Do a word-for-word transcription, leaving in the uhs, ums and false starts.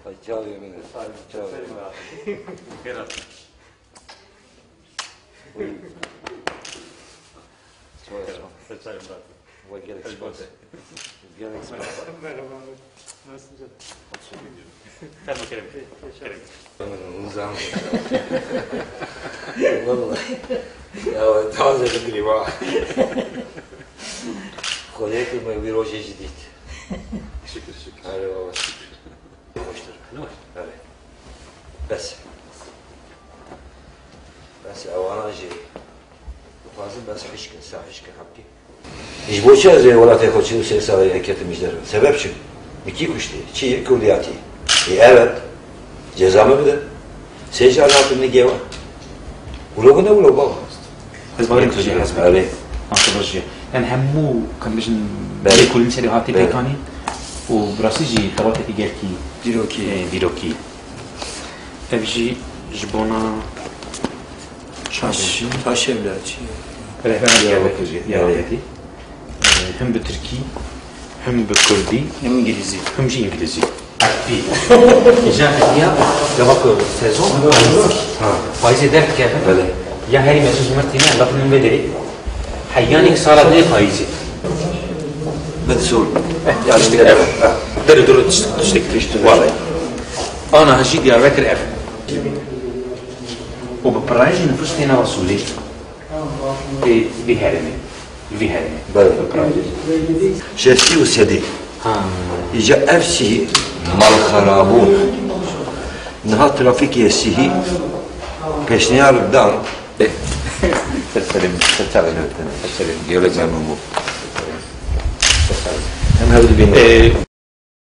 Çavê min e. Çavê min. Buyurun. Çavê min. Gelek spas. Gelek spas. Merhaba abi. Nasılsın canım? Fermo Kerem. Kerem. Vallahi. Ya, taze bir grîba. Xwedê ku me wî rojê jî dît. Şükür, şükür. Erê baba, şükür. Xweştir. Ne var? Erê. Bes. Bes, ewana jî dixwazin bes hişkin, sa hişkin hepkî. Ji bo çi ez ê welatê xwe çil û sê salî ketim ji derve? Sebeb çi? Min kî kuştî? Çi yek kurdiyatî? Ê evet. Ceza min bide. Sê car hatim nigê we. Wilo bine wilo baba. Ez bawerî tu jî hez bike. Erê. Maşallah jî. Yani hemû, kan bijin, Belê. Lêkolîn serî hatî Belê. Pêkanî û bi rastî jî xebatekî gelkî, Dîrokî. E, dîrokî. Ev jî ji bona çaşî. Taşevler çi? Rehbera Diyarbekir jî, Diyarbekirî. E, him bi tirkî, him bi kurdî, him îngilîzî. Him jî îngilîzî. Îja hediya, gava ku sezon, ha, payîzê derdikeve. Belê. Ya herî mezûn ji mir tîne, lafin min vê derê. Heyanî sala dê payîzê. Min sor. Eh, ya tiştek, eh, eh. Derê dûr tiştek, tiştek, tiştek. Vallahi. Ana hejî Diyarbekir ev. Û bi pirayî jî nifûs têne Resûlê. Vî, vî herêmê. Vî herêmê. Belê. Bi pirayî. Şestî û sedî. Ha. Îca ev sihî malxerabûn. Niha trafîkê sihî pêşniyar dan. Ser serê min, ser çavê min. Ser serê min. Gelek memnûn bûm. Em hev dibînin. Ee,